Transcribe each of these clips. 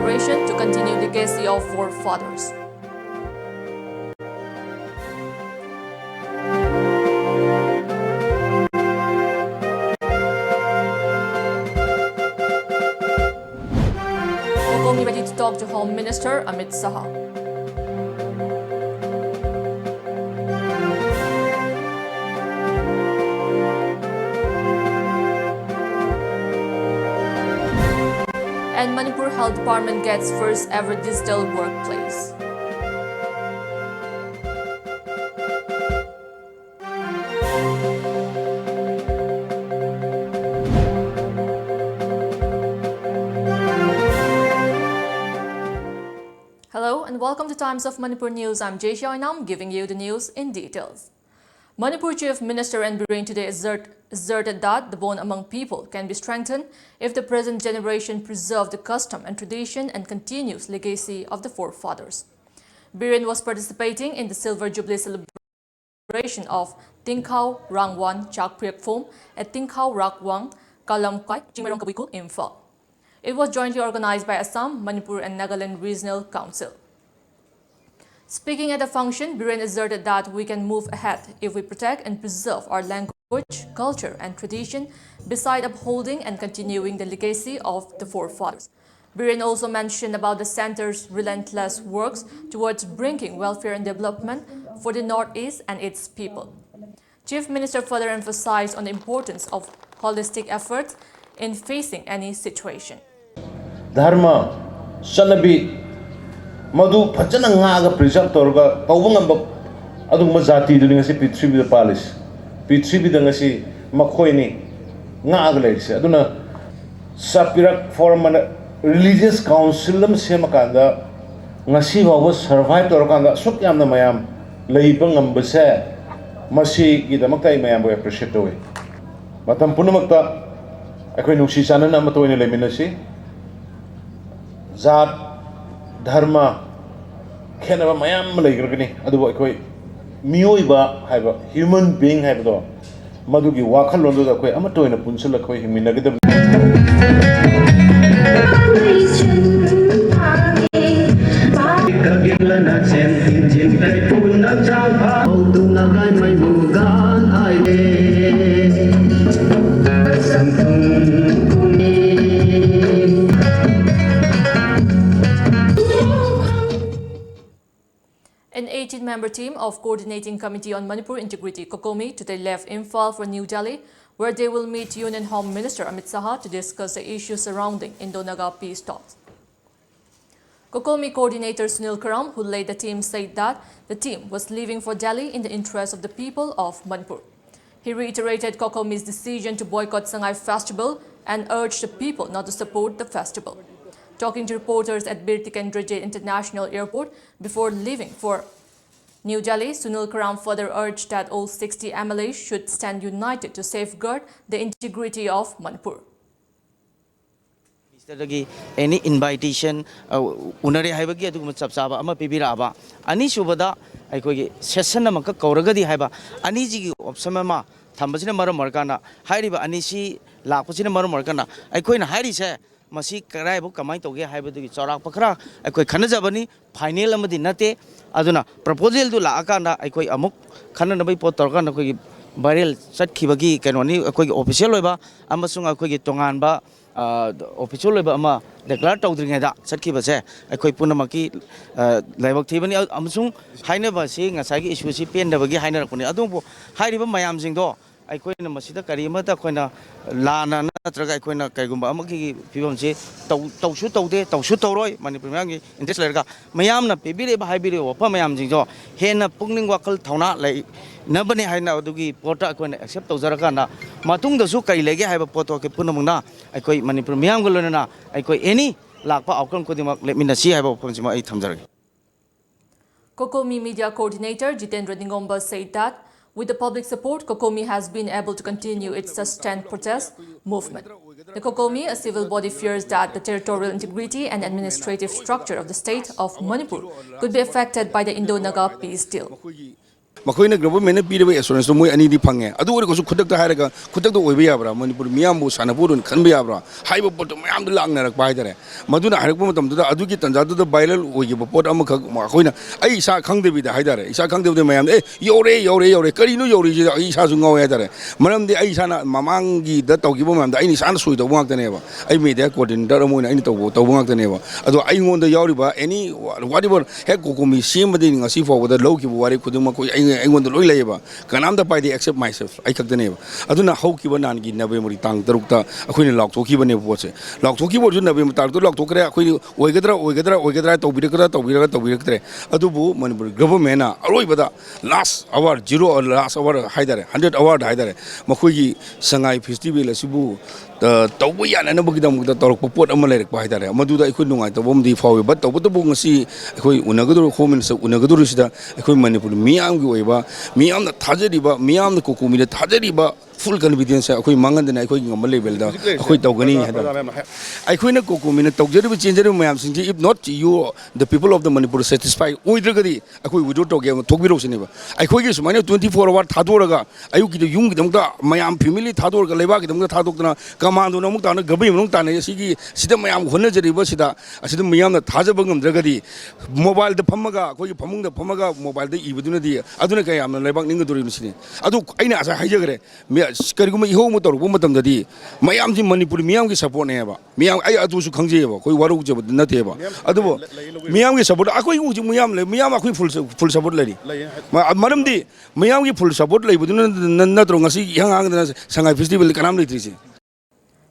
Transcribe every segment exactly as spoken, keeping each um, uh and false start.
generation to continue legacy of forefathers. We'll be ready to talk to Home Minister Amit Shah. And Manipur Health Department gets first ever digital workplace. Hello and welcome to Times of Manipur News. I'm Jay Xiaoinam, giving you the news in details. Manipur Chief Minister N Biren today assert-, asserted that the bond among people can be strengthened if the present generation preserve the custom and tradition and continues legacy of the forefathers. Biren was participating in the Silver Jubilee celebration of Tingkhau Rangwan Chakpriak Phom at Tingkhau Rakwang, Kalamkai, Chingmeirong Kabui Kul, Imphal. It was jointly organized by Assam, Manipur and Nagaland Regional Council. Speaking at the function, Biren asserted that we can move ahead if we protect and preserve our language, culture and tradition, beside upholding and continuing the legacy of the forefathers. Biren also mentioned about the center's relentless works towards bringing welfare and development for the Northeast and its people. Chief Minister further emphasized on the importance of holistic efforts in facing any situation. ꯙꯔꯃ, ꯆꯠꯅꯕꯤ, ꯃꯗꯨ ꯐꯖꯅ ꯉꯥꯛꯑꯒ preserve ꯇꯧꯔꯒ ꯇꯧꯕ ꯉꯝꯕ ꯑꯗꯨꯒꯨꯝꯕ ꯖꯥꯇꯤꯗꯨꯅꯤ ꯉꯁꯤ ꯄ꯭ꯔꯤꯊꯤꯕꯤꯗ ꯄꯥꯜꯂꯤꯁꯦ꯫ ꯄ꯭ꯔꯤꯊꯤꯕꯤꯗ ꯉꯁꯤ ꯃꯈꯣꯏꯅꯤ ꯉꯥꯛꯑꯒ ꯂꯩꯔꯤꯁꯦ꯫ ꯑꯗꯨꯅ ꯆꯥꯄꯤꯔꯛ ꯐꯣꯔꯝ ꯑꯅ religious council ꯑꯃ ꯁꯦꯝꯃꯀꯥꯟꯗ ꯉꯁꯤ ꯐꯥꯎꯕ survive ꯇꯧꯔꯀꯥꯟꯗ ꯑꯁꯨꯛ ꯌꯥꯝꯅ ꯃꯌꯥꯝ ꯂꯩꯕ ꯉꯝꯕꯁꯦ, ꯃꯁꯤꯒꯤꯗꯃꯛꯇ ꯑꯩ ꯃꯌꯥꯝꯕꯨ appreciate ꯇꯧꯏ꯫ ꯃꯇꯝ ꯄꯨꯝꯅꯃꯛꯇ ꯑꯩꯈꯣꯏ ꯅꯨꯡꯁꯤ ꯆꯥꯟꯅꯅ ꯑꯃꯠꯇ ꯑꯣꯏꯅ ꯂꯩꯃꯤꯟꯅꯁꯤ꯫ ꯖꯥꯠ, ꯙꯔꯃ, ꯈꯦꯠꯅꯕ ꯃꯌꯥꯝ ꯑꯃ ꯂꯩꯈ꯭ꯔꯒꯅꯤ, ꯑꯗꯨꯕꯨ ꯑꯩꯈꯣꯏ ꯃꯤꯑꯣꯏꯕ ꯍꯥꯏꯕ, human being ꯍꯥꯏꯕꯗꯣ, ꯃꯗꯨꯒꯤ ꯋꯥꯈꯜꯂꯣꯟꯗꯨꯗ ꯑꯩꯈꯣꯏ ꯑꯃꯠꯇ ꯑꯣꯏꯅ ꯄꯨꯟꯁꯤꯜꯂꯒ ꯑꯩꯈꯣꯏ ꯍꯤꯡꯃꯤꯟꯅꯒꯗꯕꯅꯤ꯫ ꯆꯦꯟ ꯏꯟꯖꯤꯟ ꯀꯩ ꯄꯨꯟꯅ ꯆꯥꯡ ꯐꯥ ꯍꯧꯗꯨꯅ ꯒꯥꯏꯃꯩ ꯃꯨꯒꯥꯟ ꯍꯥꯏꯔꯦ꯫ ꯁꯝꯊꯨꯡ ꯄꯨꯡ An eighteen-member team of Coordinating Committee on Manipur Integrity, COCOMI, today left Imphal for New Delhi, where they will meet Union Home Minister Amit Shah to discuss the issues surrounding Indo-Naga peace talks. COCOMI coordinator Sunil Karam, who led the team, said that the team was leaving for Delhi in the interest of the people of Manipur. He reiterated COCOMI's decision to boycott Sangai Festival and urged the people not to support the festival. Talking to reporters at Bir Tikendra International Airport before leaving for New Delhi, Sunil Karam further urged that all sixty M L As should stand united to safeguard the integrity of Manipur. Minister ꯗꯒꯤ any invitation ꯎꯅꯔꯦ ꯍꯥꯏꯕꯒꯤ ꯑꯗꯨꯒꯨꯝꯕ ꯆꯞ ꯆꯥꯕ ꯑꯃ ꯄꯤꯕꯤꯔꯛꯑꯕ꯫ ꯑꯅꯤꯁꯨꯕꯗ ꯑꯩꯈꯣꯏꯒꯤ session ꯑꯃꯈꯛ ꯀꯧꯔꯒꯗꯤ ꯍꯥꯏꯕ꯫ ꯑꯅꯤꯁꯤꯒꯤ option ꯑꯃ ꯊꯝꯕꯁꯤꯅ ꯃꯔꯝ ꯑꯣꯏꯔꯀꯥꯟꯗ, ꯍꯥꯏꯔꯤꯕ ꯑꯅꯤꯁꯤ ꯂꯥꯛꯄꯁꯤꯅ ꯃꯔꯝ ꯑꯣꯏꯔꯀꯥꯟꯗ ꯑꯩꯈꯣꯏꯅ ꯍꯥꯏꯔꯤꯁꯦ ꯃꯁꯤ ꯀꯗꯥꯏꯐꯥꯎ ꯀꯃꯥꯏꯅ ꯇꯧꯒꯦ ꯍꯥꯏꯕꯗꯨꯒꯤ ꯆꯥꯎꯔꯥꯛꯄ ꯈꯔ ꯑꯩꯈꯣꯏ ꯈꯟꯅꯖꯕꯅꯤ꯫ Final ꯑꯃꯗꯤ ꯅꯠꯇꯦ꯫ ꯑꯗꯨꯅ proposal ꯗꯨ ꯂꯥꯛꯑꯀꯥꯟꯗ ꯑꯩꯈꯣꯏ ꯑꯃꯨꯛ ꯈꯟꯅꯅꯕꯒꯤ ꯄꯣꯠ ꯇꯧꯔꯀꯥꯟꯗ ꯑꯩꯈꯣꯏꯒꯤ viral ꯆꯠꯈꯤꯕꯒꯤ ꯀꯩꯅꯣꯅꯤ꯫ ꯑꯩꯈꯣꯏꯒꯤ official ꯑꯣꯏꯕ ꯑꯃꯁꯨꯡ ꯑꯩꯈꯣꯏꯒꯤ ꯇꯣꯉꯥꯟꯕ official ꯑꯣꯏꯕ ꯑꯃ declare ꯇꯧꯗ꯭ꯔꯤꯉꯩꯗ ꯆꯠꯈꯤꯕꯁꯦ ꯑꯩꯈꯣꯏ ꯄꯨꯝꯅꯃꯛꯀꯤ ꯂꯥꯏꯕꯛ ꯊꯤꯕꯅꯤ꯫ ꯑꯃꯁꯨꯡ ꯍꯥꯏꯅꯕ ꯑꯁꯤ ꯉꯁꯥꯏꯒꯤ issue ꯁꯤ ꯄꯦꯟꯗꯕꯒꯤ ꯍꯥꯏꯅꯔꯛꯄꯅꯤ꯫ ꯑꯗꯨꯕꯨ ꯍꯥꯏꯔꯤꯕ ꯃꯌꯥꯝꯁꯤꯡꯗꯣ ꯑꯩꯈꯣꯏꯅ ꯃꯁꯤꯗ ꯀꯔꯤ ꯑꯃꯠꯇ ꯑꯩꯈꯣꯏꯅ ꯂꯥꯟꯅ ꯅꯠꯇ꯭ꯔꯒ ꯑꯩꯈꯣꯏꯅ ꯀꯩꯒꯨꯝꯕ ꯑꯃꯒꯤ ꯐꯤꯕꯝꯁꯤ ꯇꯧ-, ꯇꯧꯁꯨ ꯇꯧꯗꯦ, ꯇꯧꯁꯨ ꯇꯧꯔꯣꯏ꯫ ꯃꯅꯤꯄꯨꯔ ꯃꯤꯌꯥꯝꯒꯤ interest ꯂꯩꯔꯒ ꯃꯌꯥꯝꯅ ꯄꯤꯕꯤꯔꯤꯕ, ꯍꯥꯏꯕꯤꯔꯤꯕ ꯋꯥꯐꯝ ꯃꯌꯥꯝꯁꯤꯡꯗꯣ ꯍꯦꯟꯅ ꯄꯨꯛꯅꯤꯡ ꯋꯥꯈꯜ ꯊꯧꯅꯥ ꯂꯩꯅꯕꯅꯤ ꯍꯥꯏꯅ ꯑꯗꯨꯒꯤ ꯄꯣꯠꯇ ꯑꯩꯈꯣꯏꯅ accept ꯇꯧꯖꯔꯀꯥꯟꯗ ꯃꯇꯨꯡꯗꯁꯨ ꯀꯔꯤ ꯂꯩꯒꯦ ꯍꯥꯏꯕ ꯄꯣꯠꯇꯣ ꯑꯩꯈꯣꯏ ꯄꯨꯝꯅꯃꯛꯅ ꯑꯩꯈꯣꯏ ꯃꯅꯤꯄꯨꯔ ꯃꯤꯌꯥꯝꯒ ꯂꯣꯏꯅꯅ ꯑꯩꯈꯣꯏ any ꯂꯥꯛꯄ outcome ꯈꯨꯗꯤꯡꯃꯛ ꯂꯦꯞꯃꯤꯟꯅꯁꯤ ꯍꯥꯏꯕ ꯋꯥꯐꯝꯁꯤꯃ ꯑꯩ ꯊꯝꯖꯔꯒꯦ꯫ COCOMI media coordinator Jitendra Ningomba said that with the public support, COCOMI has been able to continue its sustained protest movement. The COCOMI, a civil body, fears that the territorial integrity and administrative structure of the state of Manipur could be affected by the Indo-Naga peace deal. ꯃꯈꯣꯏꯅ ꯒꯚꯔꯟꯃꯦꯟꯠꯅ ꯄꯤꯔꯤꯕ ꯑꯦꯁꯨꯔꯦꯟꯁꯇꯣ ꯃꯣꯏ ꯑꯅꯤꯗꯤ ꯐꯪꯉꯦ꯫ ꯑꯗꯨ ꯑꯣꯏꯔꯒꯁꯨ ꯈꯨꯗꯛꯇ ꯍꯥꯏꯔꯒ ꯈꯨꯗꯛꯇ ꯑꯣꯏꯕ ꯌꯥꯕ꯭ꯔꯥ? ꯃꯅꯤꯄꯨꯔ ꯃꯤꯌꯥꯝꯕꯨ ꯁꯥꯟꯅꯄꯣꯠ ꯑꯣꯏꯅ ꯈꯟꯕ ꯌꯥꯕ꯭ꯔꯥ? ꯍꯥꯏꯕ ꯄꯣꯠꯇꯣ ꯃꯌꯥꯝꯗ ꯂꯥꯛꯅꯔꯛꯄ ꯍꯥꯏꯇꯥꯔꯦ꯫ ꯃꯗꯨꯅ ꯍꯥꯏꯔꯛꯄ ꯃꯇꯝꯗꯨꯗ ꯑꯗꯨꯒꯤ ꯇꯥꯟꯖꯥꯗꯨꯗ ꯚꯥꯏꯔꯦꯜ ꯑꯣꯏꯈꯤꯕ ꯄꯣꯠ ꯑꯃꯈꯛ ꯑꯩꯈꯣꯏꯅ, ꯑꯩ ꯏꯁꯥ ꯈꯪꯗꯕꯤꯗ ꯍꯥꯏꯇꯥꯔꯦ, ꯏꯁꯥ ꯈꯪꯗꯕꯤꯗ ꯃꯌꯥꯝꯗ, "ꯑꯦ, ꯌꯧꯔꯦ, ꯌꯧꯔꯦ, ꯌꯧꯔꯦ, ꯀꯔꯤꯅꯣ ꯌꯧꯔꯤꯁꯤꯗ?" ꯑꯩ ꯏꯁꯥꯁꯨ ꯉꯥꯎꯋꯦ ꯍꯥꯏꯇꯥꯔꯦ꯫ ꯃꯔꯝꯗꯤ ꯑꯩ ꯏꯁꯥꯅ ꯃꯃꯥꯡꯒꯤꯗ ꯇꯧꯈꯤꯕ ꯃꯌꯥꯝꯗ ꯑꯩꯅ ꯏꯁꯥꯅ ꯁꯣꯏ ꯇꯧꯕ ꯉꯥꯛꯇꯅꯦꯕ꯫ ꯑꯩ ꯃꯦꯗꯤꯌꯥ ꯀꯣꯑꯣꯔꯗꯤꯅꯦꯇꯔ ꯑꯃ ꯑꯣꯏꯅ ꯑꯩꯅ ꯇꯧꯕ, ꯇꯧꯕ ꯉꯥꯛꯇꯅꯦꯕ꯫ ꯑꯗꯣ ꯑꯩꯉꯣꯟꯗ ꯌꯥꯎꯔꯤꯕ ꯑꯦꯅꯤ, ꯋꯥꯠ ꯑꯦꯕꯔ, ꯍꯦꯛ ꯀꯣꯀꯣꯃꯤ ꯁꯦꯝꯕꯗꯒꯤ ꯉꯁꯤ ꯐꯥꯎꯕꯗ ꯂꯧꯈꯤꯕ ꯋꯥꯔꯦꯞ ꯈꯨꯗꯤꯡꯃꯛ ꯑꯩꯈꯣꯏ, ꯑꯩ, ꯑꯩꯉꯣꯟꯗ ꯂꯣꯏ ꯂꯩꯌꯦꯕ꯫ ꯀꯅꯥꯝꯇ ꯄꯥꯏꯗꯦ except myself, ꯑꯩ ꯈꯛꯇꯅꯦꯕ꯫ ꯑꯗꯨꯅ ꯍꯧꯈꯤꯕ ꯅꯍꯥꯟꯒꯤ ꯅꯕꯦꯝꯕꯔꯒꯤ ꯇꯥꯡ ꯇꯔꯨꯛꯇ ꯑꯩꯈꯣꯏꯅ ꯂꯥꯎꯊꯣꯛꯈꯤꯕꯅꯦꯕ ꯄꯣꯠꯁꯦ꯫ ꯂꯥꯎꯊꯣꯛꯈꯤꯕ ꯑꯣꯏꯔꯁꯨ ꯅꯕꯦꯝꯕꯔ ꯇꯥꯡ ꯇꯔꯨꯛ ꯂꯥꯎꯊꯣꯛꯈ꯭ꯔꯦ꯫ ꯑꯩꯈꯣꯏ ꯑꯣꯏꯒꯗ꯭ꯔꯥ, ꯑꯣꯏꯒꯗ꯭ꯔꯥ, ꯑꯣꯏꯒꯗ꯭ꯔꯥ, ꯇꯧꯕꯤꯔꯛꯀꯗ꯭ꯔꯥ, ꯇꯧꯕꯤꯔꯒ ꯇꯧꯕꯤꯔꯛꯇ꯭ꯔꯦ꯫ ꯑꯗꯨꯕꯨ ꯃꯅꯤꯄꯨꯔ ꯒꯚꯔꯟꯃꯦꯟꯠꯅ ꯑꯔꯣꯏꯕꯗ last hour, zero hour, last hour ꯍꯥꯏꯇꯥꯔꯦ, hundred hourꯗ ꯍꯥꯏꯇꯥꯔꯦ, ꯃꯈꯣꯏꯒꯤ ꯁꯉꯥꯏ ꯐꯦꯁꯇꯤꯚꯦꯜ ꯑꯁꯤꯕꯨ, ꯑ, ꯇꯧꯕ ꯌꯥꯅꯅꯕꯒꯤꯗꯃꯛꯇ ꯇꯧꯔꯛꯄ ꯄꯣꯠ ꯑꯃ ꯂꯩꯔꯛꯄ ꯍꯥꯏꯇꯥꯔꯦ꯫ ꯃꯗꯨꯗ ꯑꯩꯈꯣꯏ ꯅꯨꯡꯉꯥꯏꯇꯕ ꯑꯃꯗꯤ ꯐꯥꯎꯏ꯫ But ꯇꯧꯕꯇꯕꯨ ꯉꯁꯤ ꯑꯩꯈꯣꯏ ꯎꯅꯒꯗꯧꯔꯤꯕ, ꯍꯣꯝ ꯃꯤꯅꯤꯁꯇꯔ ꯎꯅꯒꯗꯧꯔꯤꯁꯤꯗ ꯑꯩꯈꯣꯏ ꯃꯅꯤꯄꯨꯔ ꯃꯤꯌꯥꯝꯒꯤ ꯑꯣꯏꯕ, ꯃꯤꯌꯥꯝꯅ ꯊꯥꯖꯔꯤꯕ, ꯃꯤꯌꯥꯝꯅ ꯀꯣꯀꯣꯃꯤꯗ ꯊꯥꯖꯔꯤꯕ full confidence ꯑꯩꯈꯣꯏ ꯃꯥꯡꯍꯟꯗꯅ ꯑꯩꯈꯣꯏꯒꯤ ꯉꯝꯕ levelꯗ ꯑꯩꯈꯣꯏ ꯇꯧꯒꯅꯤ ꯍꯥꯏꯇꯥꯔꯦ꯫ ꯑꯩꯈꯣꯏꯅ ꯀꯣꯀꯣꯃꯤꯅ ꯇꯧꯖꯔꯤꯕ, ꯆꯦꯟꯖꯔꯤꯕ ꯃꯌꯥꯝꯁꯤꯡꯁꯤ, if not you, the people of the Manipur satisfy ꯑꯣꯏꯗ꯭ꯔꯒꯗꯤ ꯑꯩꯈꯣꯏ withdraw ꯇꯧꯒꯦ, ꯊꯣꯛꯄꯤꯔꯛꯎ ꯁꯤꯅꯦꯕ꯫ ꯑꯩꯈꯣꯏꯒꯤ ꯁꯨꯃꯥꯏꯅ twenty four hour ꯊꯥꯗꯣꯛꯑꯒ ꯑꯌꯨꯛꯀꯤꯗ ꯌꯨꯝꯒꯤꯗꯃꯛꯇ ꯃꯌꯥꯝ family ꯊꯥꯗꯣꯛꯑꯒ ꯂꯩꯕꯥꯛꯀꯤꯗꯃꯛꯇ ꯊꯥꯗꯣꯛꯇꯅ commandꯅ ꯑꯃꯨꯛ ꯇꯥꯟꯅ ꯒꯚꯔꯟꯃꯦꯟꯠ ꯑꯃꯨꯛ ꯇꯥꯟꯅꯩ꯫ ꯑꯁꯤꯒꯤ, ꯁꯤꯗ ꯃꯌꯥꯝ ꯍꯣꯠꯅꯖꯔꯤꯕꯁꯤꯗ, ꯑꯁꯤꯗ ꯃꯤꯌꯥꯝꯅ ꯊꯥꯖꯕ ꯉꯝꯗ꯭ꯔꯒꯗꯤ mobileꯗ ꯐꯝꯃꯒ, ꯑꯩꯈꯣꯏꯒꯤ ꯐꯃꯨꯡꯗ ꯐꯝꯃꯒ mobileꯗ ꯏꯕꯗꯨꯅꯗꯤ ꯑꯗꯨꯅ ꯀꯌꯥꯝꯅ ꯂꯩꯕꯥꯛ ꯅꯤꯡꯒꯗꯧꯔꯤꯕꯅꯣ ꯁꯤꯅꯤ꯫ ꯑꯗꯨ ꯑꯩꯅ ꯉꯁꯥꯏ ꯍꯥꯏꯖꯈ꯭ꯔꯦ, ꯃꯤ-, ꯀꯔꯤꯒꯨꯝꯕ ꯏꯍꯧ ꯑꯃ ꯇꯧꯔꯛꯄ ꯃꯇꯝꯗꯗꯤ ꯃꯌꯥꯝꯁꯤ ꯃꯅꯤꯄꯨꯔ ꯃꯤꯌꯥꯝꯒꯤ supportꯅꯦꯕ꯫ ꯃꯤꯌꯥꯝ, ꯑꯩ ꯑꯗꯨꯁꯨ ꯈꯪꯖꯩꯑꯕ, ꯑꯩꯈꯣꯏ ꯋꯥꯔꯧꯖꯕ ꯅꯠꯇꯦꯕ꯫ ꯑꯗꯨꯕꯨ ꯃꯤꯌꯥꯝꯒꯤ support ꯑꯩꯈꯣꯏ ꯍꯧꯖꯤꯛ ꯃꯤꯌꯥꯝ ꯂꯩ, ꯃꯤꯌꯥꯝ ꯑꯩꯈꯣꯏ full, full support ꯂꯩꯔꯤ꯫ ꯃ-, ꯃꯔꯝꯗꯤ ꯃꯤꯌꯥꯝꯒꯤ full support ꯂꯩꯕꯗꯨꯅ ꯅ-, ꯅꯠꯇ꯭ꯔꯣ ꯉꯁꯤ ꯏꯍꯥꯡ ꯍꯥꯡꯗꯅ ꯁꯉꯥꯏ festivalꯗ ꯀꯅꯥꯝ ꯂꯩꯇ꯭ꯔꯤꯁꯦ꯫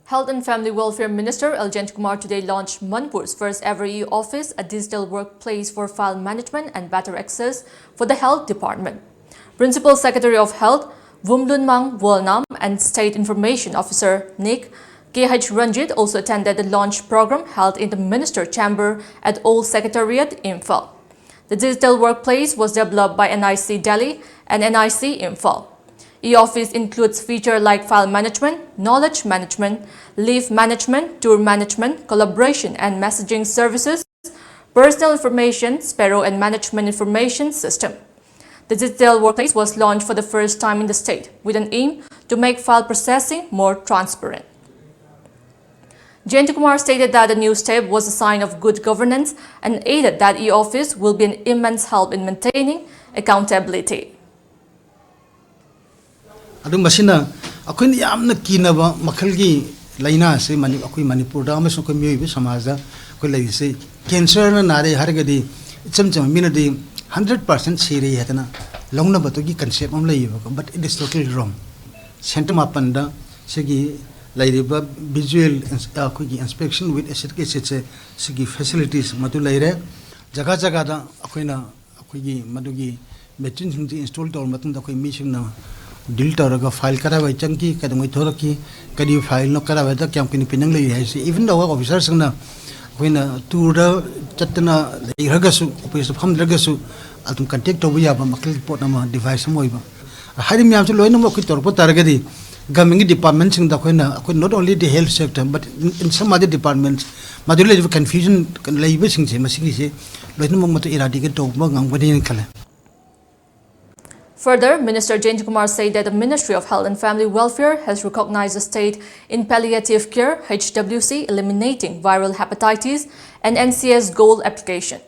Health and Family Welfare Minister L Jayantakumar today launched Manipur's first ever e-office, a digital workplace for file management and better access for the health department. Principal Secretary of Health Vumlunmang Wolnam and State Information Officer Nic K H Ranjit also attended the launch program held in the Minister Chamber at Old Secretariat, Imphal. The digital workplace was developed by N I C Delhi and N I C Imphal. E-office includes features like file management, knowledge management, leave management, tour management, collaboration and messaging services, personal information, payroll and management information system. The digital workplace was launched for the first time in the state with an aim to make file processing more transparent. Jayantakumar stated that the new step was a sign of good governance and added that e-office will be an immense help in maintaining accountability. ꯑꯗꯨ ꯃꯁꯤꯅ ꯑꯩꯈꯣꯏꯅ ꯌꯥꯝꯅ ꯀꯤꯅꯕ ꯃꯈꯜꯒꯤ ꯂꯥꯏꯅꯥ ꯑꯁꯤ money-, ꯑꯩꯈꯣꯏ ꯃꯅꯤꯄꯨꯔꯗ ꯑꯃꯁꯨꯡ ꯑꯩꯈꯣꯏ ꯃꯤꯑꯣꯏꯕ ꯁꯃꯥꯖꯗ ꯑꯩꯈꯣꯏ ꯂꯩꯔꯤꯁꯦ, ꯀꯦꯟꯁꯔꯅ ꯅꯥꯔꯦ ꯍꯥꯏꯔꯒꯗꯤ ꯏꯆꯝ ꯆꯝꯕ ꯃꯤꯅꯗꯤ ꯍꯟꯗ꯭ꯔꯦꯠ ꯄꯥꯔꯁꯦꯟ ꯁꯤꯔꯦ ꯍꯥꯏꯗꯅ ꯂꯧꯅꯕꯗꯨꯒꯤ ꯀꯟꯁꯦꯞ ꯑꯃ ꯂꯩꯌꯦꯕꯀꯣ, but it is totally wrong. Centre ꯃꯥꯄꯟꯗ ꯁꯤꯒꯤ ꯂꯩꯔꯤꯕ visual ins-, ꯑꯩꯈꯣꯏꯒꯤ inspection with acetic acidꯁꯦ, ꯁꯤꯒꯤ facilities ꯃꯗꯨ ꯂꯩꯔꯦ꯫ ꯖꯒꯥ ꯖꯒꯥꯗ ꯑꯩꯈꯣꯏꯅ ꯑꯩꯈꯣꯏꯒꯤ ꯃꯗꯨꯒꯤ ꯃꯦꯆꯤꯟꯁꯤꯡꯁꯤ ꯏꯟꯁꯇꯣꯜ ꯇꯧꯔꯕ ꯃꯇꯨꯡꯗ ꯑꯩꯈꯣꯏ ꯃꯤꯁꯤꯡꯅ ꯗꯤꯜ ꯇꯧꯔꯒ ꯐꯥꯏꯜ ꯀꯗꯥꯏꯋꯥꯏ ꯆꯪꯈꯤ, ꯀꯩꯗꯧꯉꯩ ꯊꯣꯔꯛꯈꯤ, ꯀꯔꯤ ꯐꯥꯏꯜꯅꯣ, ꯀꯗꯥꯏꯋꯥꯏꯗ ꯀꯌꯥꯝ ꯀꯨꯏꯅ ꯄꯦꯟꯗꯤꯡ ꯂꯩꯔꯤ ꯍꯥꯏꯁꯤ, even though ꯑꯣꯐꯤꯁꯥꯔꯁꯤꯡꯅ ꯑꯩꯈꯣꯏꯅ ꯇꯨꯔꯗ ꯆꯠꯇꯅ ꯂꯩꯈ꯭ꯔꯒꯁꯨ, ꯑꯣꯐꯤꯁꯇ ꯐꯝꯗ꯭ꯔꯒꯁꯨ ꯑꯗꯨꯝ ꯀꯟꯇꯦꯛ ꯇꯧꯕ ꯌꯥꯕ ꯃꯈꯜꯒꯤ ꯄꯣꯠ ꯑꯃ, ꯗꯤꯚꯥꯏꯁ ꯑꯃ ꯑꯣꯏꯕ꯫ ꯍꯥꯏꯔꯤꯕ ꯃꯌꯥꯝꯁꯤ ꯂꯣꯏꯅꯃꯛ ꯑꯩꯈꯣꯏ ꯇꯧꯔꯛꯄ ꯇꯥꯔꯒꯗꯤ ꯒꯚꯔꯟꯃꯦꯟꯒꯤ ꯗꯤꯄꯥꯔꯠꯃꯦꯟꯁꯤꯡꯗ ꯑꯩꯈꯣꯏꯅ, ꯑꯩꯈꯣꯏ not only the health sector but in, in some other departments ꯃꯗꯨ ꯂꯩꯔꯤꯕ ꯀꯟꯐ꯭ꯌꯨꯖꯟ ꯂꯩꯕꯁꯤꯡꯁꯦ, ꯃꯁꯤꯒꯤꯁꯦ ꯂꯣꯏꯅꯃꯛ ꯃꯗꯨ ꯏꯔꯥꯗꯤꯀꯦꯠ ꯇꯧꯕ ꯉꯝꯒꯅꯤꯅ ꯈꯜꯂꯦ꯫ Further, Minister Jayantakumar said that the Ministry of Health and Family Welfare has recognized the state in palliative care, H W C, eliminating viral hepatitis and N C S gold application.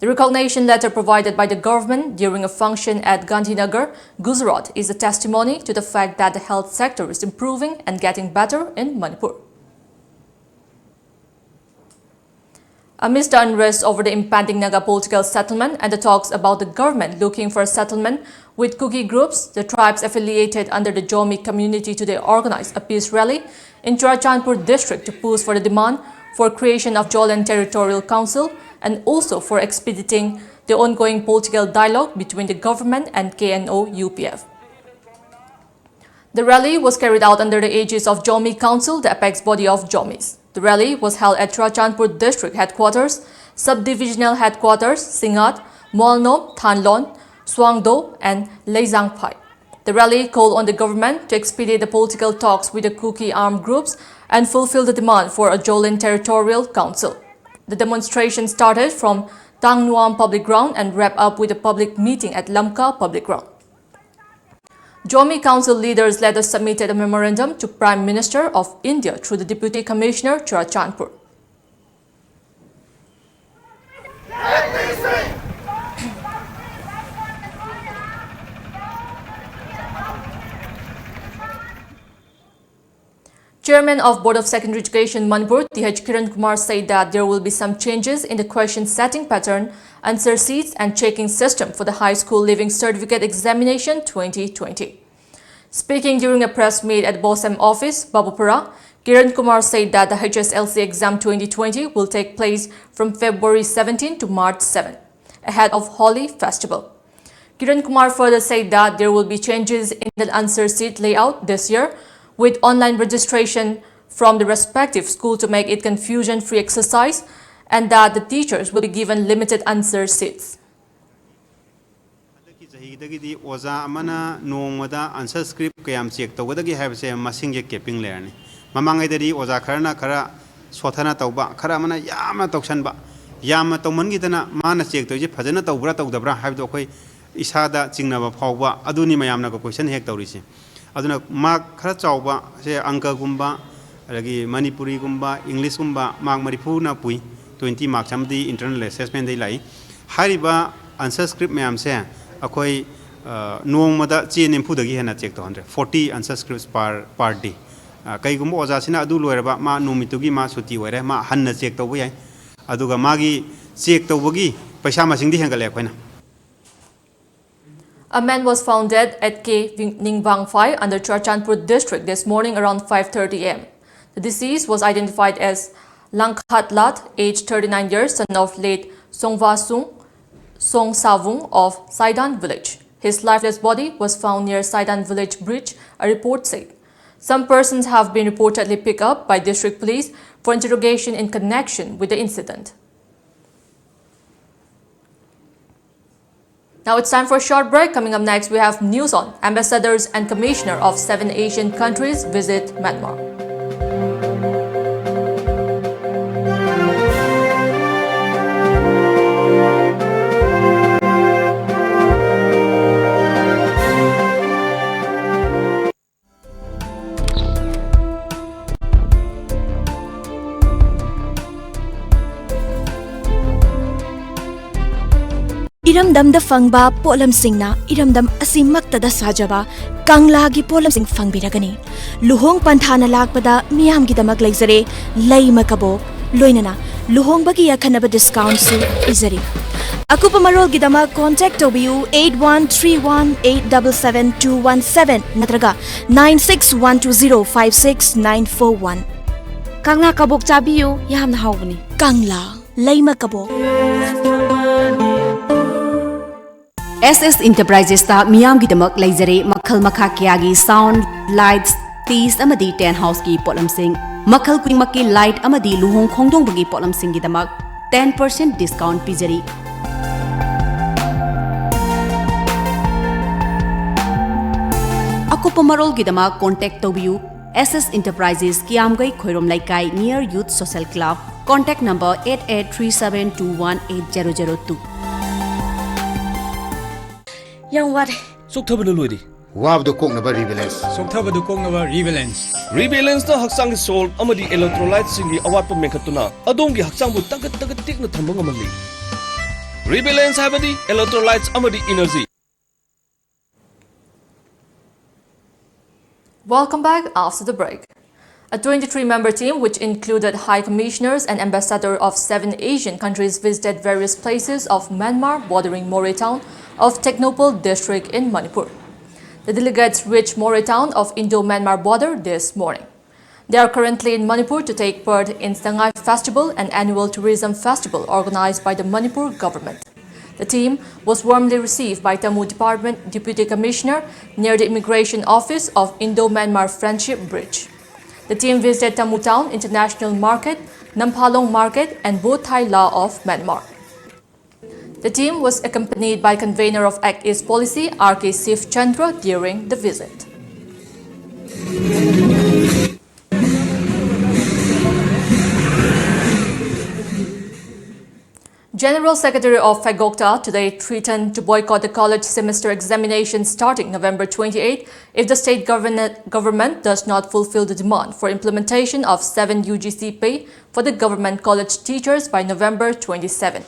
The recognition letter provided by the government during a function at Gandhinagar, Gujarat, is a testimony to the fact that the health sector is improving and getting better in Manipur. Amidst the unrest over the impending Naga political settlement and the talks about the government looking for a settlement with Kuki groups, the tribes affiliated under the Zomi community today organized a peace rally in Churachandpur district to push for the demand for creation of Zolian Territorial Council and also for expediting the ongoing political dialogue between the government and K N O U P F. The rally was carried out under the aegis of Zomi Council, the apex body of Zomis. The rally was held at Churachandpur District Headquarters, Subdivisional Headquarters, Singngat, Molnom, Thanlon, Suangdo, and Leijangphai. The rally called on the government to expedite the political talks with the Kuki armed groups and fulfill the demand for a Zolian Territorial Council. The demonstration started from Tangnuam Public Ground and wrap up with a public meeting at Lamka Public Ground. Zomi Council leaders later submitted a memorandum to Prime Minister of India through the Deputy Commissioner Churachandpur. Chairman of Board of Secondary Education Manipur, Th Kiran Kumar, said that there will be some changes in the question setting pattern, answer sheets and checking system for the High School Leaving Certificate Examination twenty twenty. Speaking during a press meet at BOSEM office, Babupara, Kiran Kumar said that the H S L C exam twenty twenty will take place from February seventeen to March seven, ahead of Holi festival. Kiran Kumar further said that there will be changes in the answer sheet layout this year, with online registration from the respective school to make it confusion-free exercise, and that the teachers will be given limited answer sheets. ꯍꯟꯗꯛꯀꯤ ꯆꯍꯤꯗꯒꯤꯗꯤ ꯑꯣꯖꯥ ꯑꯃꯅ ꯅꯣꯡꯃꯗ answer script ꯀꯌꯥꯝ check ꯇꯧꯒꯗꯒꯦ ꯍꯥꯏꯕꯁꯦ ꯃꯁꯤꯡꯁꯦ capping ꯂꯩꯔꯅꯤ꯫ ꯃꯃꯥꯡꯉꯩꯗꯗꯤ ꯑꯣꯖꯥ ꯈꯔꯅ ꯈꯔ ꯁꯣꯠꯊꯅ ꯇꯧꯕ, ꯈꯔ ꯑꯃꯅ ꯌꯥꯝꯅ ꯇꯧꯁꯟꯕ, ꯌꯥꯝꯅ ꯇꯧꯃꯟꯈꯤꯗꯅ ꯃꯥꯅ check ꯇꯧꯔꯤꯁꯦ ꯐꯖꯅ ꯇꯧꯕ꯭ꯔꯥ ꯇꯧꯗꯕ꯭ꯔꯥ ꯍꯥꯏꯕꯗꯣ ꯑꯩꯈꯣꯏ ꯏꯁꯥꯗ ꯆꯤꯡꯅꯕ ꯐꯥꯎꯕ, ꯑꯗꯨꯅꯤ ꯃꯌꯥꯝꯅꯒ question ꯍꯦꯛ ꯇꯧꯔꯤꯁꯦ꯫ ꯑꯗꯨꯅ mark ꯈꯔ ꯆꯥꯎꯕ ꯁꯦ ꯑꯪꯀꯒꯨꯝꯕ, ꯑꯗꯒꯤ ꯃꯅꯤꯄꯨꯔꯤꯒꯨꯝꯕ, ꯏꯪꯂꯤꯁꯀꯨꯝꯕ mark ꯃꯔꯤꯐꯨꯅ ꯄꯨꯏ, twenty marks ꯑꯃꯗꯤ internal assessmentꯗꯩ ꯂꯥꯛꯏ꯫ ꯍꯥꯏꯔꯤꯕ answer script ꯃꯌꯥꯝꯁꯦ ꯑꯩꯈꯣꯏ, ꯑ, ꯅꯣꯡꯃꯗ ꯆꯦ ꯅꯤꯐꯨꯗꯒꯤ ꯍꯦꯟꯅ check ꯇꯧꯍꯟꯗ꯭ꯔꯦ, forty answer scripts per, per day꯫ ꯑ, ꯀꯩꯒꯨꯝꯕ ꯑꯣꯖꯥꯁꯤꯅ ꯑꯗꯨ ꯂꯣꯏꯔꯕ ꯃꯥ ꯅꯨꯃꯤꯠꯇꯨꯒꯤ ꯃꯥ ꯁꯨꯇꯤ ꯑꯣꯏꯔꯦ, ꯃꯥ ꯍꯟꯅ check ꯇꯧꯕ ꯌꯥꯏ꯫ ꯑꯗꯨꯒ ꯃꯥꯒꯤ check ꯇꯧꯕꯒꯤ ꯄꯩꯁꯥ ꯃꯁꯤꯡꯗꯤ ꯍꯦꯟꯒꯠꯂꯦ ꯑꯩꯈꯣꯏꯅ꯫ A man was found dead at K Ningvangphai under Churachandpur district this morning around five thirty a m. The deceased was identified as Langkhatlat, age thirty-nine years, son of late Songvasung Songsavung of Saidan village. His lifeless body was found near Saidan village bridge, a report said. Some persons have been reportedly picked up by district police for interrogation in connection with the incident. Now it's time for a short break. Coming up next, we have news on Ambassadors and Commissioner of seven Asian countries visit Myanmar. ꯏꯔꯝꯗꯝꯗ ꯐꯪꯕ ꯄꯣꯠꯂꯝꯁꯤꯡꯅ ꯏꯔꯝꯗꯝ ꯑꯁꯤꯃꯛꯇꯗ ꯁꯥꯖꯕ ꯀꯪꯂꯥꯒꯤ ꯄꯣꯠꯂꯝꯁꯤꯡ ꯐꯪꯕꯤꯔꯒꯅꯤ꯫ ꯂꯨꯍꯣꯡ ꯄꯟꯊꯥꯅ ꯂꯥꯛꯄꯗ ꯃꯤꯌꯥꯝꯒꯤꯗꯃꯛ ꯂꯩꯖꯔꯦ ꯂꯩꯃ ꯀꯕꯣꯛ, ꯂꯣꯏꯅꯅ ꯂꯨꯍꯣꯡꯕꯒꯤ ꯑꯈꯟꯅꯕ ꯗꯤꯁꯀꯥꯎꯟꯁꯨ ꯄꯤꯖꯔꯤ꯫ ꯑꯀꯨꯞꯄ ꯃꯔꯣꯜꯒꯤꯗꯃꯛ ꯀꯣꯟꯇꯦꯛ ꯇꯧꯕꯤꯌꯨ eight one three one eight double seven two one seven ꯅꯠꯇ꯭ꯔꯒ nine six one two zero five six nine four one꯫ ꯀꯪꯂꯥ ꯀꯕꯣꯛ ꯆꯥꯕꯤꯌꯨ, ꯌꯥꯝꯅ ꯍꯥꯎꯕꯅꯤ꯫ ꯀꯪꯂꯥ ꯂꯩꯃ ꯀꯕꯣꯛ꯫ ꯑꯦꯁ ꯑꯦꯁ ꯏꯟꯇꯔꯄ꯭ꯔꯥꯏꯖꯦꯁꯇ ꯃꯤꯌꯥꯝꯒꯤꯗꯃꯛ ꯂꯩꯖꯔꯦ ꯃꯈꯜ ꯃꯈꯥ ꯀꯌꯥꯒꯤ ꯁꯥꯎꯟ, ꯂꯥꯏꯠꯁ, ꯇꯤꯁ ꯑꯃꯗꯤ ꯇꯦꯟ ꯍꯥꯎꯁꯀꯤ ꯄꯣꯠꯂꯝꯁꯤꯡ꯫ ꯃꯈꯜ ꯈꯨꯗꯤꯡꯃꯛꯀꯤ ꯂꯥꯏꯠ ꯑꯃꯗꯤ ꯂꯨꯍꯣꯡ ꯈꯣꯡꯗꯣꯡꯕꯒꯤ ꯄꯣꯠꯂꯝꯁꯤꯡꯒꯤꯗꯃꯛ ten percent discount ꯄꯤꯖꯔꯤ꯫ ꯑꯀꯨꯞꯄ ꯃꯔꯣꯜꯒꯤꯗꯃꯛ ꯀꯣꯟꯇꯦꯛ ꯇꯧꯕꯤꯌꯨ ꯑꯦꯁ ꯑꯦꯁ ꯏꯟꯇꯔꯄ꯭ꯔꯥꯏꯖꯦꯁ, ꯀꯤꯌꯥꯝꯒꯩ ꯈꯣꯏꯔꯣꯝ ꯂꯩꯀꯥꯏ, near Youth Social Club, contact number eight eight three seven two one eight zero zero two꯫ ꯌꯥꯝ ꯋꯥꯔꯦ꯫ ꯆꯣꯛꯊꯕꯅ ꯂꯣꯏꯔꯦ꯫ ꯋꯥꯕꯗꯨ ꯀꯣꯛꯅꯕ ꯔꯤꯕꯦꯂꯦꯟꯁ꯫ ꯆꯣꯛꯊꯕꯗꯨ ꯀꯣꯛꯅꯕ ꯔꯤꯕꯦꯂꯦꯟꯁ꯫ ꯔꯤꯕꯦꯂꯦꯟꯁꯅ ꯍꯛꯆꯥꯡꯒꯤ ꯁꯣꯜ ꯑꯃꯗꯤ ꯏꯂꯦꯛꯇ꯭ꯔꯣꯂꯥꯏꯠꯁꯤꯡꯒꯤ ꯑꯋꯥꯠꯄ ꯃꯦꯟꯈꯠꯇꯨꯅ ꯑꯗꯣꯝꯒꯤ ꯍꯛꯆꯥꯡꯕꯨ ꯇꯒꯠ ꯇꯒꯠ ꯇꯦꯛꯅ ꯊꯝꯕ ꯉꯝꯍꯜꯂꯤ꯫ ꯔꯤꯕꯦꯂꯦꯟꯁ ꯍꯥꯏꯕꯗꯤ ꯏꯂꯦꯛꯇ꯭ꯔꯣꯂꯥꯏꯠꯁ ꯑꯃꯗꯤ energy. Welcome back after the break. A twenty-three member team, which included high commissioners and ambassadors of seven Asian countries, visited various places of Myanmar bordering Moreh town of Tengnoupal district in Manipur. The delegates reached Moreh town of Indo-Myanmar border this morning. They are currently in Manipur to take part in Sangai Festival, an annual tourism festival organized by the Manipur government. The team was warmly received by Tamu Department Deputy Commissioner near the Immigration Office of Indo-Myanmar Friendship Bridge. The team visited Tamu Town International Market, Namphalong Market, and Bothai Law of Myanmar. The team was accompanied by convener of Act East Policy, R K Shiv Chandra, during the visit. General Secretary of Phagokta today threatened to boycott the college semester examination starting November twenty-eight if the state government, government does not fulfill the demand for implementation of seven U G C pay for the government college teachers by November twenty-seven.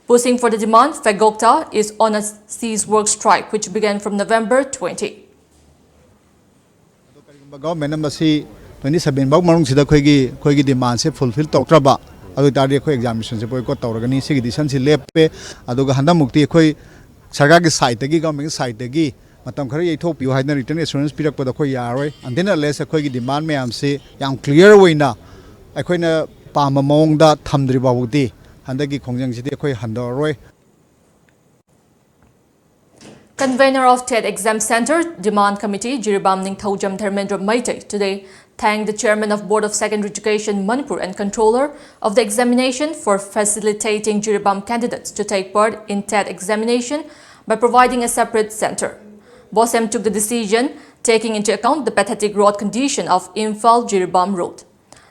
Pushing for the demand, Fegokta is on a cease work strike, which began from November twenty. ꯑꯗꯣ ꯀꯔꯤꯒꯨꯝꯕ ꯒꯚꯔꯟꯃꯦꯟꯠꯅ ꯃꯁꯤ twenty seven ꯐꯥꯎ ꯃꯅꯨꯡꯁꯤꯗ ꯑꯩꯈꯣꯏꯒꯤ ꯑꯩꯈꯣꯏꯒꯤ ꯗꯤꯃꯥꯟꯁꯦ fulfil ꯇꯧꯔꯛꯇ꯭ꯔꯕ ꯑꯗꯨ ꯑꯣꯏꯇꯥꯔꯗꯤ ꯑꯩꯈꯣꯏ ꯑꯦꯛꯖꯥꯃꯤꯅꯦꯁꯟꯁꯦ ꯕꯣꯏꯀꯣꯠ ꯇꯧꯔꯒꯅꯤ꯫ ꯁꯤꯒꯤ ꯗꯤꯁꯤꯖꯟꯁꯤ ꯂꯦꯞꯄꯦ꯫ ꯑꯗꯨꯒ ꯍꯟꯗꯛꯃꯨꯛꯇꯤ ꯑꯩꯈꯣꯏ ꯁꯔꯀꯥꯔꯒꯤ ꯁꯥꯏꯠꯇꯒꯤ, ꯒꯚꯔꯟꯃꯦꯟꯠꯀꯤ ꯁꯥꯏꯠꯇꯒꯤ ꯃꯇꯝ ꯈꯔ ꯌꯩꯊꯣꯛꯄꯤꯌꯨ ꯍꯥꯏꯗꯅ ꯔꯤꯇꯟ ꯑꯦꯁꯨꯔꯦꯟꯁ ꯄꯤꯔꯛꯄꯗ ꯑꯩꯈꯣꯏ ꯌꯥꯔꯔꯣꯏ꯫ ꯑꯟꯇꯤꯜ ꯑꯟꯂꯦꯁ ꯑꯩꯈꯣꯏꯒꯤ ꯗꯤꯃꯥꯟ ꯃꯌꯥꯝꯁꯤ ꯌꯥꯝ ꯀ꯭ꯂꯤꯌꯥꯔ ꯑꯣꯏꯅ ꯑꯩꯈꯣꯏꯅ ꯄꯥꯝꯕ ꯃꯑꯣꯡꯗ ꯊꯝꯗ꯭ꯔꯤ ꯐꯥꯎꯕꯗꯤ ꯍꯟꯗꯛꯀꯤ ꯈꯣꯡꯖꯪꯁꯤꯗꯤ ꯑꯩꯈꯣꯏ ꯍꯟꯊꯔꯔꯣꯏ꯫ Convener of TET Exam Center Demand Committee, Jiribam Ningthoujam Dharmendra Meitei, today thanked the chairman of Board of Secondary Education Manipur and controller of the examination for facilitating Jiribam candidates to take part in TET examination by providing a separate center. BOSEM took the decision taking into account the pathetic road condition of Imphal Jiribam Road.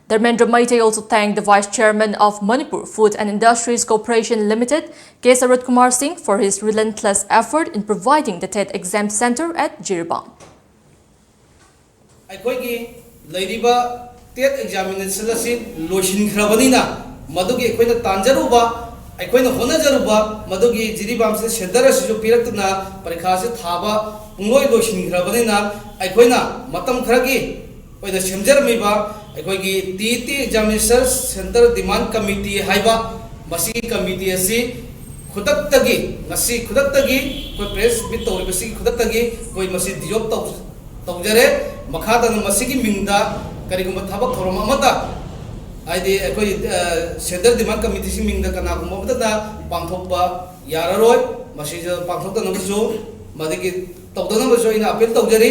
Dharmendra Meitei also thanked the vice chairman of Manipur Food and Industries Corporation Limited, K Sarat Kumar Singh, for his relentless effort in providing the TET exam center at Jiribam. ꯑꯩꯈꯣꯏꯒꯤ ꯂꯩꯔꯤꯕ ꯇꯦꯠ examination ꯑꯁꯤ ꯂꯣꯏꯁꯤꯟꯈ꯭ꯔꯕꯅꯤꯅ, ꯃꯗꯨꯒꯤ ꯑꯩꯈꯣꯏꯅ ꯇꯥꯟꯖꯔꯨꯕ, ꯑꯩꯈꯣꯏꯅ ꯍꯣꯠꯅꯖꯔꯨꯕ ꯃꯗꯨꯒꯤ ꯖꯤꯔꯤꯕꯥꯝꯁꯤꯗ centre ꯑꯁꯤꯁꯨ ꯄꯤꯔꯛꯇꯨꯅ ꯄꯔꯤꯈꯥꯁꯤ ꯊꯥꯕ ꯄꯨꯡꯂꯣꯏ ꯂꯣꯏꯁꯤꯟꯈ꯭ꯔꯕꯅꯤꯅ, ꯑꯩꯈꯣꯏꯅ ꯃꯇꯝ ꯈꯔꯒꯤ ꯑꯣꯏꯅ ꯁꯦꯝꯖꯔꯝꯃꯤꯕ ꯑꯩꯈꯣꯏꯒꯤ T E T examination centre demand committee ꯍꯥꯏꯕ ꯃꯁꯤꯒꯤ ꯀꯃꯤꯇꯤ ꯑꯁꯤ ꯈꯨꯗꯛꯇꯒꯤ, ꯉꯁꯤ ꯈꯨꯗꯛꯇꯒꯤ ꯑꯩꯈꯣꯏ ꯄ꯭ꯔꯦꯁ ꯃꯤꯠ ꯇꯧꯔꯤꯕꯁꯤꯒꯤ ꯈꯨꯗꯛꯇꯒꯤ ꯑꯩꯈꯣꯏ ꯃꯁꯤ ꯗꯤꯖꯣꯜꯕ ꯇꯧ-, ꯇꯧꯖꯔꯦ꯫ ꯃꯈꯥ ꯇꯥꯅ ꯃꯁꯤꯒꯤ ꯃꯤꯡꯗ ꯀꯔꯤꯒꯨꯝꯕ ꯊꯕꯛ ꯊꯧꯔꯝ ꯑꯃꯠꯇ, ꯍꯥꯏꯗꯤ ꯑꯩꯈꯣꯏ, ꯑ, ꯁꯦꯟꯇꯔ ꯗꯤꯃꯥꯟ ꯀꯃꯤꯇꯤꯁꯤ ꯃꯤꯡꯗ ꯀꯅꯥꯒꯨꯝꯕ ꯑꯃꯠꯇꯅ ꯄꯥꯡꯊꯣꯛꯄ ꯌꯥꯔꯔꯣꯏ꯫ ꯃꯁꯤꯗ ꯄꯥꯡꯊꯣꯛꯇꯅꯕꯁꯨ, ꯃꯗꯨꯒꯤ ꯇꯧꯗꯅꯕꯁꯨ ꯑꯩꯅ ꯑꯄꯤꯜ ꯇꯧꯖꯔꯤ꯫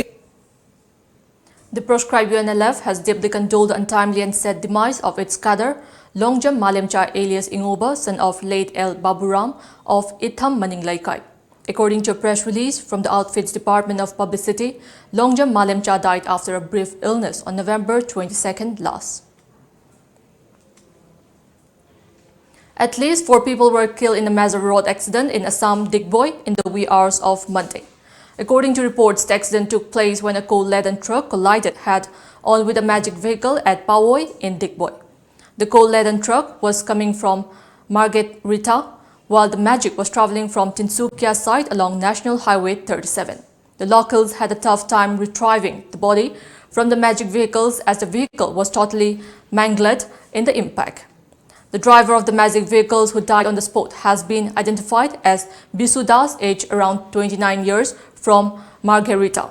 The proscribed U N L F has deeply condoled the untimely and sad demise of its cadre, Longjam Malemcha alias Ingoba, son of late L Baburam of Itham Maning Leikai. According to a press release from the outfit's Department of Publicity, Longjam Malemcha died after a brief illness on November twenty-second last. At least four people were killed in a major road accident in Assam, Digboi, in the wee hours of Monday. According to reports, the accident took place when a coal-laden truck collided head-on with a magic vehicle at Pawoi in Digboi. The coal-laden truck was coming from Margherita, while the Magic was traveling from Tinsukia side along National Highway thirty-seven. The locals had a tough time retrieving the body from the Magic vehicles, as the vehicle was totally mangled in the impact. The driver of the Magic vehicles who died on the spot has been identified as Bisu Das, age around twenty-nine years, from Margherita.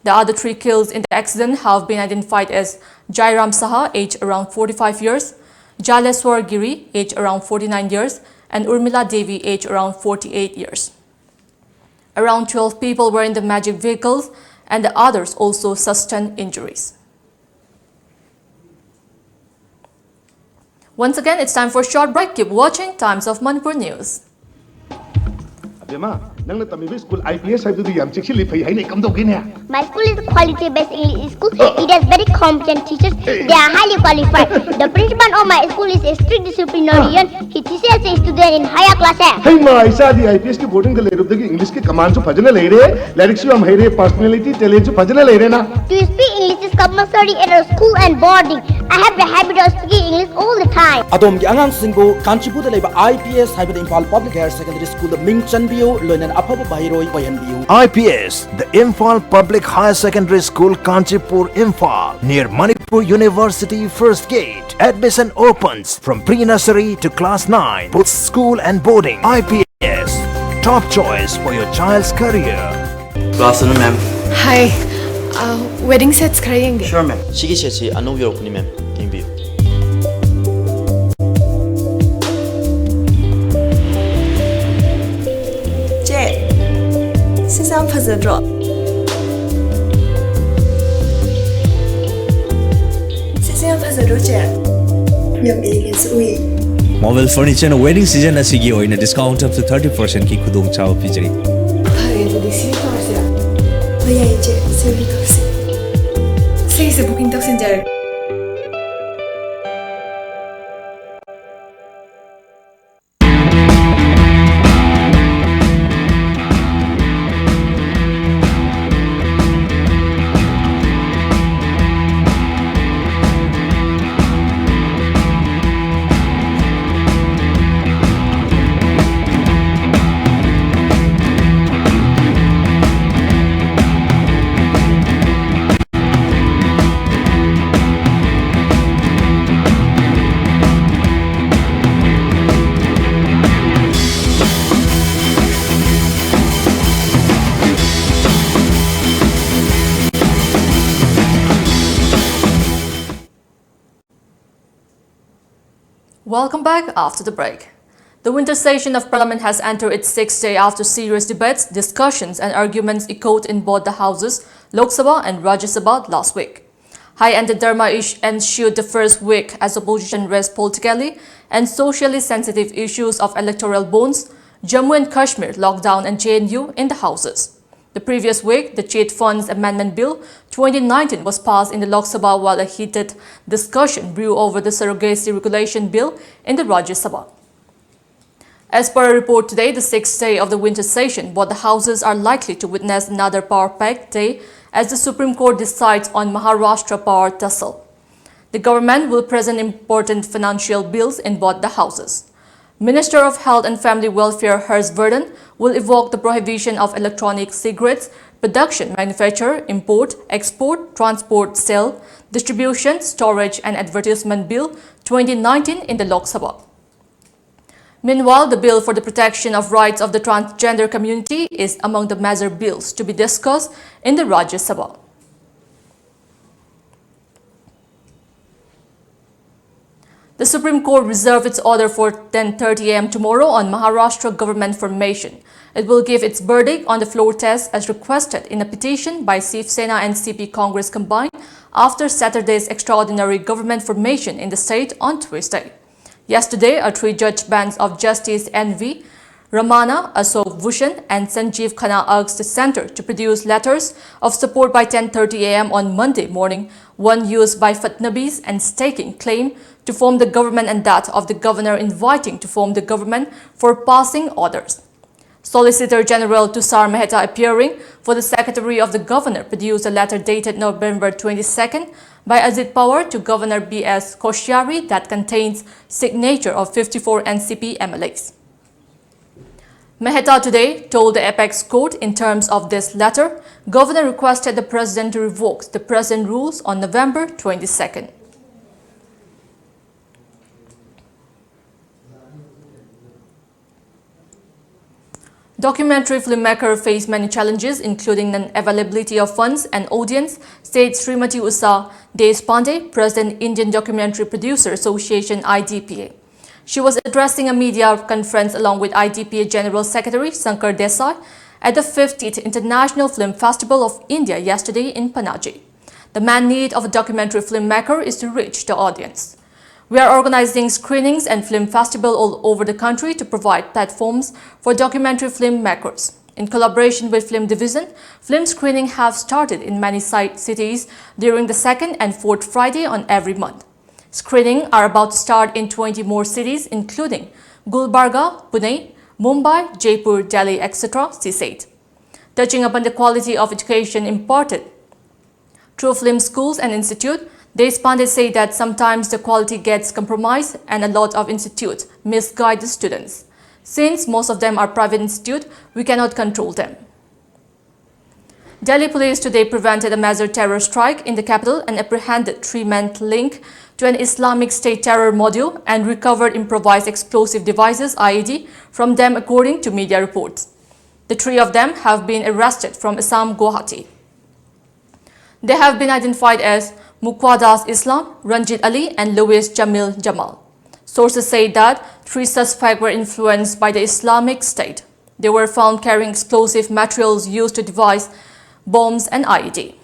The other three killed in the accident have been identified as Jairam Saha, age around forty-five years, Jaleswar Giri, age around forty-nine years, and Urmila Devi, age around forty-eight years. Around twelve people were in the Magic vehicles, and the others also sustained injuries. Once again, it's time for a short break. Keep watching Times of Manipur News. ꯑꯕꯦꯝꯃ, ꯅꯪꯅ ꯇꯝꯃꯤꯕ school I P S ꯍꯥꯏꯕꯗꯨꯗꯤ ꯌꯥꯝ ꯆꯦꯛꯁꯤꯜꯂꯤ, ꯐꯩ ꯍꯥꯏꯅꯩ, ꯀꯝꯗꯧꯒꯦꯅꯦ? My school is a quality-based English school. It has very competent teachers. They are highly qualified. The principal of my school is a strict disciplinarian. He teaches the student in higher classes. ꯍꯩꯃꯥ, ꯏꯆꯥꯗꯤ I P ꯑꯦꯁꯀꯤ ꯕꯣꯔꯗꯤꯡꯗ ꯂꯩꯔꯨꯕꯗꯒꯤ ꯏꯪꯂꯤꯁꯀꯤ ꯀꯃꯥꯟꯁꯨ ꯐꯖꯅ ꯂꯩꯔꯦ, ꯂꯥꯏꯔꯤꯛꯁꯨ ꯌꯥꯝ ꯍꯩꯔꯦ, personality, ꯇꯦꯂꯦꯟꯁꯨ ꯐꯖꯅ ꯂꯩꯔꯦꯅ꯫ To speak English is compulsory at our school and boarding. I have the habit of speaking English all the time. ꯑꯗꯣꯝꯒꯤ ꯑꯉꯥꯡꯁꯤꯡꯕꯨ ꯀꯥꯟꯆꯤꯄꯨꯔꯗ ꯂꯩꯕ ꯑꯥꯏ ꯄꯤ ꯑꯦꯁ ꯍꯥꯏꯕꯗ ꯏꯝꯐꯥꯜ ꯄꯕ꯭ꯂꯤꯛ ꯍꯥꯌꯔ ꯁꯦꯀꯦꯟꯗꯔꯤ ꯁ꯭ꯀꯨꯜꯗ ꯃꯤꯡ ꯆꯟꯕꯤꯌꯨ, ꯂꯣꯏꯅꯅ ꯑꯐꯕ ꯃꯍꯩꯔꯣꯏ ꯑꯣꯏꯍꯟꯕꯤꯌꯨ꯫ I P S, the Imphal Public Higher Secondary School, Kanchipur, Imphal, near Manipur University First Gate. Admission opens from pre-nursery to class nine, both school and boarding. I P S, top choice for your child's career. Good afternoon, ma'am. Hi. Uh, wedding sets ꯈꯔ ꯌꯦꯡꯒꯦ꯫ Sure, ma'am. ꯁꯤꯒꯤ ꯁꯦꯠꯁꯤ ꯑꯅꯧꯕ ꯌꯧꯔꯛꯄꯅꯤ, ma'am. ꯌꯦꯡꯕꯤꯌꯨ꯫ ꯆꯦ, ꯁꯤꯁꯦ ꯌꯥꯝ ꯐꯖꯗ꯭ꯔꯣ? ꯁꯤꯁꯦ ꯌꯥꯝ ꯐꯖꯗ꯭ꯔꯣ, ꯆꯦ? ꯌꯥꯝ ꯏꯪꯅꯁꯨ ꯎꯏ꯫ ꯃꯣꯕꯤꯜ ꯐꯔꯅꯤꯆꯔꯅ ꯋꯦꯗꯤꯡ ꯁꯤꯖꯟ ꯑꯁꯤꯒꯤ ꯑꯣꯏꯅ discount up to thirty percent ꯀꯤ ꯈꯨꯗꯣꯡꯆꯥꯕ ꯄꯤꯖꯔꯤ꯫ ꯐꯔꯦ, ꯑꯗꯨꯗꯤ ꯁꯤ ꯇꯧꯔꯁꯤꯔꯥ? ꯍꯣꯏ, ꯌꯥꯏꯌꯦ, ꯆꯦ꯫ ꯁꯤ ꯑꯣꯏꯅ ꯇꯧꯔꯁꯤ꯫ ꯁꯤꯒꯤꯁꯦ booking ꯇꯧꯁꯤꯟꯖꯔꯒꯦ꯫ Welcome back after the break. The winter session of Parliament has entered its sixth day after serious debates, discussions, and arguments echoed in both the houses, Lok Sabha and Rajya Sabha, last week. High-ended drama ish- ensued the first week as opposition raised politically and socially sensitive issues of electoral bonds, Jammu and Kashmir lockdown, and J N U in the houses. The previous week, the Cheat Funds Amendment Bill twenty nineteen was passed in the Lok Sabha, while a heated discussion brewed over the Surrogacy Regulation Bill in the Rajya Sabha. As per a report today, the sixth day of the winter session, both the houses are likely to witness another power packed day as the Supreme Court decides on Maharashtra power tussle. The government will present important financial bills in both the houses. Minister of Health and Family Welfare Harsh Vardhan will evoke the prohibition of electronic cigarettes production, manufacture, import, export, transport, sale, distribution, storage, and advertisement bill twenty nineteen in the Lok Sabha. Meanwhile, the bill for the protection of rights of the transgender community is among the major bills to be discussed in the Rajya Sabha. The Supreme Court reserved its order for ten thirty a m tomorrow on Maharashtra government formation. It will give its verdict on the floor test as requested in a petition by Shiv Sena and C P Congress combined after Saturday's extraordinary government formation in the state on Tuesday. Yesterday, a three-judge bench of Justice N V Ramana, Ashok Bhushan, and Sanjeev Khanna asked the center to produce letters of support by ten thirty a m on Monday morning, one used by Fadnabis and staking claim to form the government and that of the governor inviting to form the government for passing orders. Solicitor General Tushar Mehta, appearing for the secretary of the governor, produced a letter dated November twenty-second by Ajit Pawar to Governor B S Koshyari that contains signature of fifty-four N C P M L As. Mehta today told the apex court, in terms of this letter, governor requested the president to revoke the present rules on November twenty-second. Documentary filmmaker face many challenges, including non-availability of funds and audience, said Srimati Usha Deshpande, President, Indian Documentary Producer Association, I D P A. She was addressing a media conference along with I D P A General Secretary Shankar Desai at the fiftieth International Film Festival of India yesterday in Panaji. The main need of a documentary filmmaker is to reach the audience. We are organizing screenings and film festival all over the country to provide platforms for documentary filmmakers. In collaboration with Film Division, film screening have started in many site cities during the second and fourth Friday on every month. Screening are about to start in twenty more cities, including Gulbarga, Pune, Mumbai, Jaipur, Delhi, et cetera, she said. Touching upon the quality of education imparted through film schools and institute, Deshpande said that sometimes the quality gets compromised and a lot of institutes misguide the students. Since most of them are private institute, we cannot control them. Delhi police today prevented a major terror strike in the capital and apprehended three men linked to an Islamic State terror module and recovered improvised explosive devices, I E D, from them, according to media reports. The three of them have been arrested from Assam, Guwahati. They have been identified as Mukwadas Islam, Ranjit Ali, and Louis Jamil Jamal. Sources say that three suspects were influenced by the Islamic State. They were found carrying explosive materials used to devise bombs and I E D.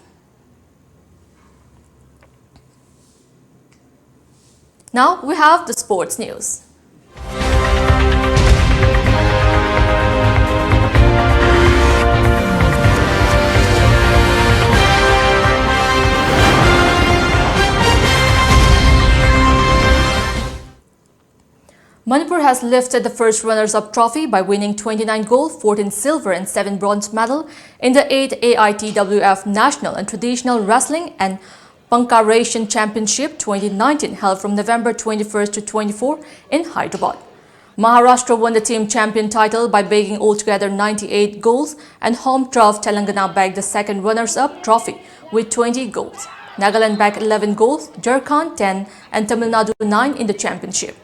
Now we have the sports news. Manipur has lifted the first runners-up trophy by winning twenty-nine gold, fourteen silver and seven bronze medal in the eighth A I T W F National and Traditional Wrestling and Pankaration Championship twenty nineteen, held from November twenty-first to twenty-four in Hyderabad. Maharashtra won the team champion title by bagging altogether ninety-eight goals, and home turf Telangana bagged the second runners-up trophy with twenty goals. Nagaland bagged eleven goals, Jharkhand ten, and Tamil Nadu nine in the championship.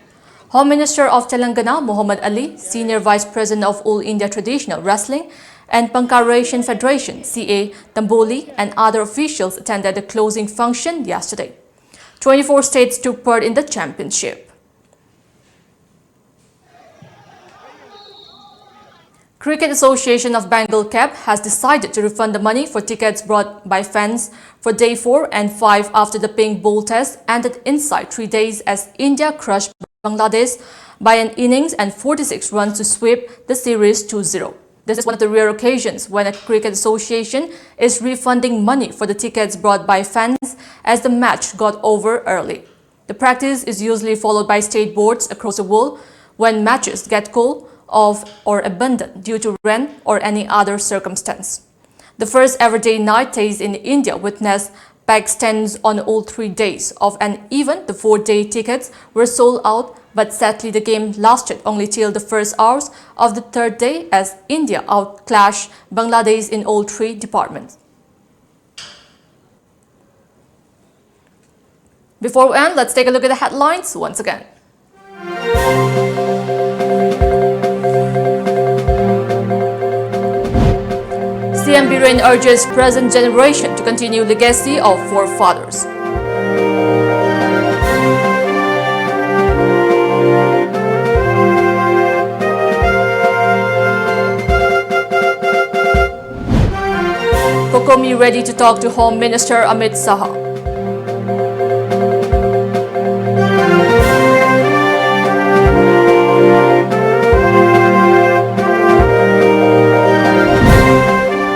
Home Minister of Telangana, Muhammad Ali, Senior Vice President of All India Traditional Wrestling and Pankaj Reshing Federation, C A Tamboli, and other officials attended the closing function yesterday. Twenty-four states took part in the championship. Cricket Association of Bengal, CAB, has decided to refund the money for tickets bought by fans for day four and five after the pink ball test ended inside three days as India crushed Bangladesh by an innings and forty-six runs to sweep the series two zero. This is one of the rare occasions when a cricket association is refunding money for the tickets bought by fans as the match got over early. The practice is usually followed by state boards across the world when matches get called off or abandoned due to rain or any other circumstance. The first ever day night test in India witnessed packed stands on all three days of an event. The four-day tickets were sold out, but sadly the game lasted only till the first hours of the third day as India outclashed Bangladesh in all three departments. Before we end, let's take a look at the headlines once again. C M Biren urges present generation to continue legacy of forefathers. COCOMI ready to talk to Home Minister Amit Shah.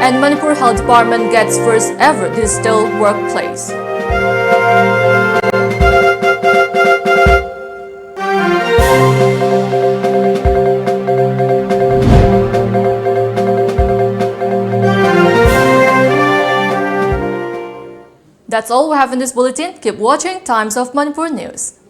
And Manipur Health Department gets first ever digital workplace. That's all we have in this bulletin. Keep watching Times of Manipur News.